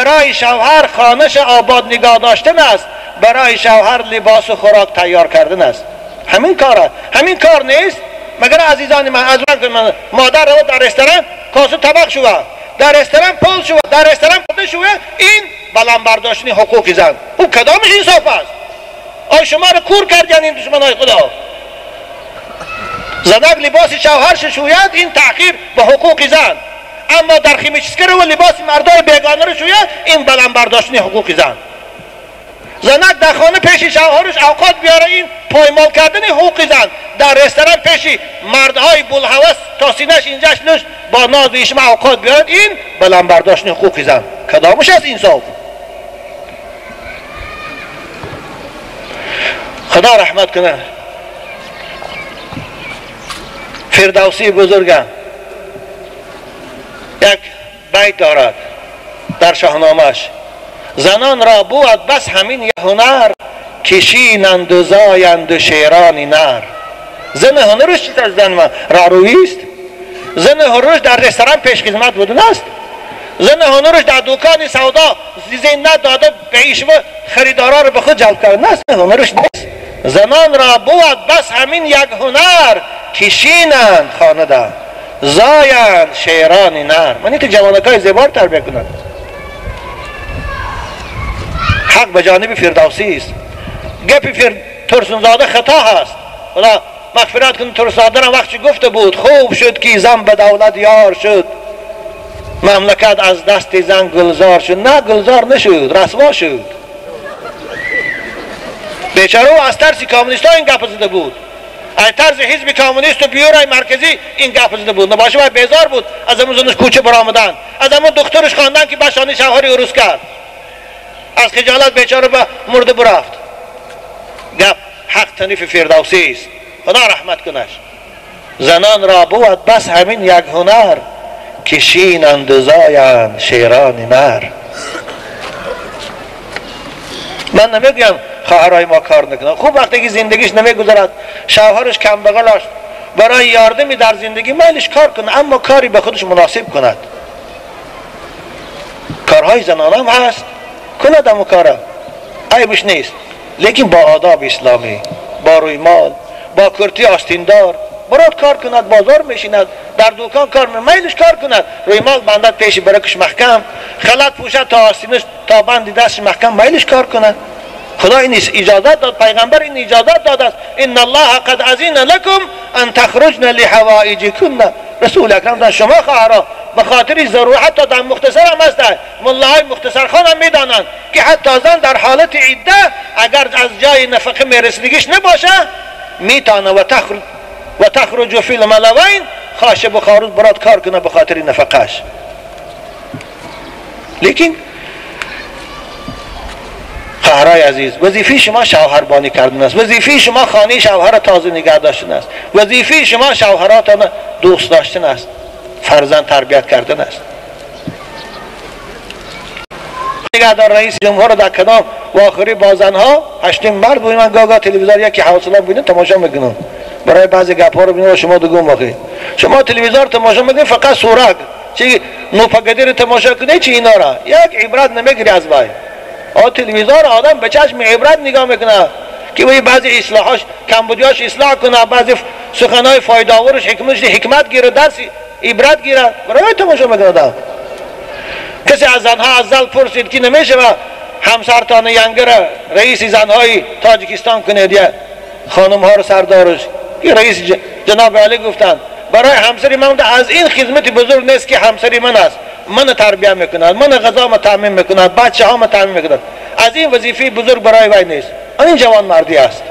برای شوهر خانش آباد نگاه داشتن است، برای شوهر لباس و خوراک تیار کردن است. همین کار، همین کار نیست؟ مگر عزیزان من، از من مادر رو در رستوران کاسه طبق شوه، در رستوران پول شوه، در رستوران پول شوه، این بلند برداشتن حقوق زن، او کدامش انصاف است؟ آی شما رو کور کردن این دشمنای خدا. زنک لباس شوهرش شوید، این تأخیر به حقوق زن، اما در خیمچسکر و لباس مردای بیگانه رو شوید، این بلند برداشتن حقوق زن. زنک در خانه پیش شوهرش اوقات بیاره، این پایمال کردن حقوق زن. در رستوران پیش مردهای بلهوس تا سینه‌اش اینجاش لش با ناز و اشمع اوقات بیارد، این بلند برداشتن حقوق زن. کدامش از انصاف؟ خدا رحمت کنه فردوسی بزرگم یک بیت دارد در شاهنامه‌اش: زنان را بود بس همین یه هنر، کشینند و زایند و شیران نر. زن هنرش چیست از زن من؟ رارویی است. زن هنرش در رستوران پیش خدمت بودن است. زن هنرش در دکان سودا زینت داده به ایشو خریدارا رو به خود جلب کردن است. هنرش نیست. زنان را بود بس همین یک هنر، کشینند خانه در زایند شیران نر. من این تو جوانکای زیبار تربیه کنند. حق به جانب فردوسی است. گپی ترسونزاده خطا هست. خدا مغفرت کن ترسونزاده را وقتی گفته بود خوب شد که زن به دولت یار شد، مملکت از دست زن گلزار شد. نه گلزار نشد، رسوا شد. بیچاره او از ترس کمونیست ها این گپ زده بود، از ترس حزب کمونیست و بیورای مرکزی این گپ زده بود. نباشه باید بیزار بود از امون زنش کوچه برآمدن، از امون دخترش خواندن که بشانی شوهری عروس کرد، از خجالت بیچاره به مرده برفت. گپ حق تنیف فردوسی است. خدا رحمت کنش. زنان را بود بس همین یک هنر، کشینند و زایند شیران نر. من نمیگم خواهرای ما کار نکنن. خوب وقتی که زندگیش نمیگذرد، شوهرش کم بغل است، برای یاردمی در زندگی میلش کار کنه، اما کاری به خودش مناسب کند. کارهای زنان هم هست، کند اما کاره عیبش نیست، لیکن با آداب اسلامی، با رویمال، با کرتی آستیندار برات کار کند، بازار میشیند، در دکان کار میلش کار کند، رویمال بندد پیش برکش محکم، خلط پوشد تا آستینش تا بند دستش محکم، میلش کار کند. خدا این اجازت داد، پیغمبر این اجازت داد است. ان الله قد اذن لكم ان تخرجن لحوائجكن. رسول اکرم در شما خواهرا به خاطر ضرورت، حتی در مختصر هم هست، ملاهای مختصر خان هم میدانند که حتی زن در حالت عده اگر از جای نفقه میرسیدگیش نباشه میتانه و تخرج فی الملوین، خاشه بخارود برات کار کنه به خاطر نفقهش. لیکن خواهرای عزیز، وظیفه شما شوهربانی کردن است، وظیفه شما خانه شوهر تازه نگه داشتن است، وظیفه شما شوهراتان دوست داشتن است، فرزند تربیت کردن است. نگهدار رئیس جمهور در کدام واخری با زنها هشتیم مرد بود. من گاگا تلویزیون یکی حوصله ببینم تماشا میکنم، برای بعضی گپ‌ها رو ببینم شما دگم واقعی. شما تلویزیون تماشا میکنید فقط سورک چی نوپگدی رو تماشا کنید چی اینا را یک عبرت نمیگیری از وای. آ تلویزیون آدم به چشم عبرت نگاه میکنه که وی بعضی اصلاحاش کمبودیاش اصلاح کنه، بعضی سخنهای فایده آورش حکمت گیره، درس عبرت گیره، برای تماشا میکنه. کسی از زنها از زل پرسید که نمیشه و همسرتان ینگر رئیس زنهای تاجیکستان کنید یا خانم ها رو سردارش؟ که رئیس جناب علی گفتند برای همسری من از این خدمت بزرگ نیست که همسری من است، من تربیه میکند، من غذا ما تامین میکند، بچه ها ما تامین میکند، از این وظیفه بزرگ برای وی نیست. این جوان مردی است.